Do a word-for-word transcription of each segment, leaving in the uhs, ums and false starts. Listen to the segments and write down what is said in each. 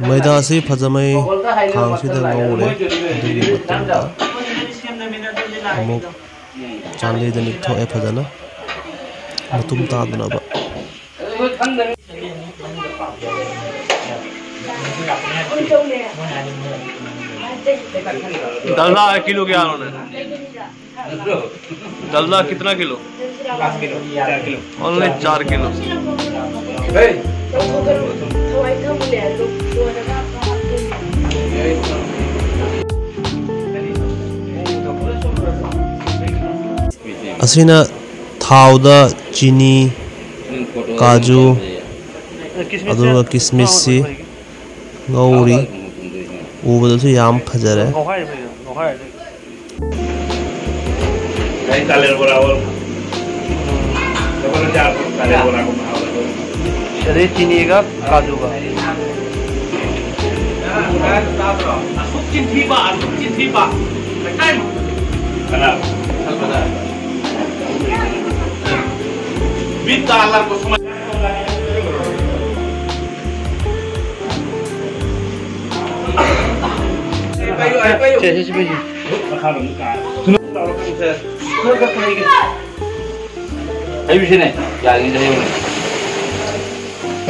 ꯃꯩꯗꯥꯁꯤ ꯐꯖꯃꯩ ꯈꯥꯡꯁꯤꯗ ꯉꯧꯔꯦ꯫ ꯑꯗꯨꯒꯤ ꯃꯇꯨꯡꯗ ꯑꯃꯨꯛ ꯆꯥꯟꯗꯤꯗ ꯅꯤꯛꯊꯣꯛꯑꯦ ꯐꯖꯅ ꯃꯇꯨꯝ ꯇꯥꯗꯅꯕ꯫ डालडा किलो क्या होना है? डालडा कितना किलो? पाँच किलो, चार किलो। Only चार किलो। ꯑꯁꯤꯅ ꯊꯥꯎꯗ ꯆꯤꯅꯤ, ꯀꯥꯖꯨ, ꯑꯗꯨꯒ ꯀꯤꯁꯃꯤꯁꯁꯤ ꯉꯧꯔꯤ꯫ ꯎꯕꯗꯁꯨ ꯌꯥꯝ ꯐꯖꯔꯦ꯫ ꯉꯧꯈꯥꯏꯔꯦ ꯐꯖꯅ, ꯉꯧꯈꯥꯏꯔꯦ꯫ ꯉꯁꯥꯏ ꯇꯥꯂꯦꯜ ꯕꯣꯔꯥ ꯑꯣꯜ-, ꯎꯝ꯫ ꯂꯨꯄꯥ ꯆꯥ ꯇꯥꯂꯦꯜ ꯕꯣꯔꯥꯒꯨꯝꯕ ꯍꯥꯞꯄꯗꯣ꯫ ꯑꯗꯩ ꯆꯤꯅꯤꯒ ꯀꯥꯖꯨꯒ꯫ ꯑꯁꯨꯛ ꯆꯤꯟꯊꯤꯕ, ꯑꯁꯨꯛ ꯆꯤꯟꯊꯤꯕ꯫ ꯀꯅꯥ? ꯃꯤꯠꯇ ꯑꯂꯛꯄ ꯁꯨꯃꯥꯏꯅ꯫ ꯍꯩꯕꯤꯁꯤꯅꯦ, ꯌꯥꯔꯤꯉꯩꯗ ꯍꯩꯕꯅꯦ꯫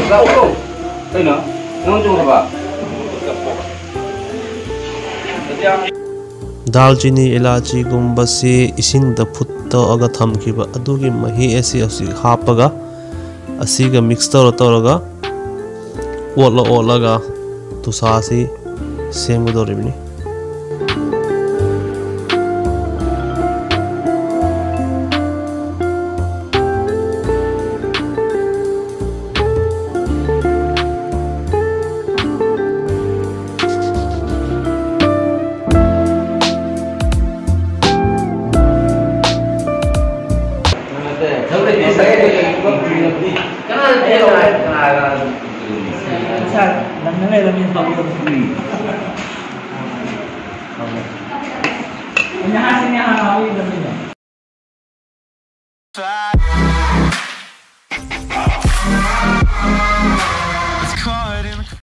ꯂꯥꯛꯑꯣ꯫ ꯀꯩꯅꯣ? ꯅꯪ ꯆꯨꯝꯈ꯭ꯔꯕ? ꯗꯥꯜꯆꯤꯅꯤ, ꯏꯂꯥꯆꯤꯒꯨꯝꯕꯁꯤ ꯏꯁꯤꯡꯗ ꯐꯨꯠꯇꯣꯛꯑꯒ ꯊꯝꯈꯤꯕ ꯑꯗꯨꯒꯤ ꯃꯍꯤ ꯑꯁꯤ ꯍꯧꯖꯤꯛ ꯍꯥꯞꯄꯒ ꯑꯁꯤꯒ ꯃꯤꯛꯁ ꯇꯧꯔ ꯇꯧꯔꯒ ꯑꯣꯠꯂ ꯑꯣꯠꯂꯒ ꯊꯨꯁꯥꯁꯤ ꯁꯦꯝꯒꯗꯧꯔꯤꯕꯅꯤ꯫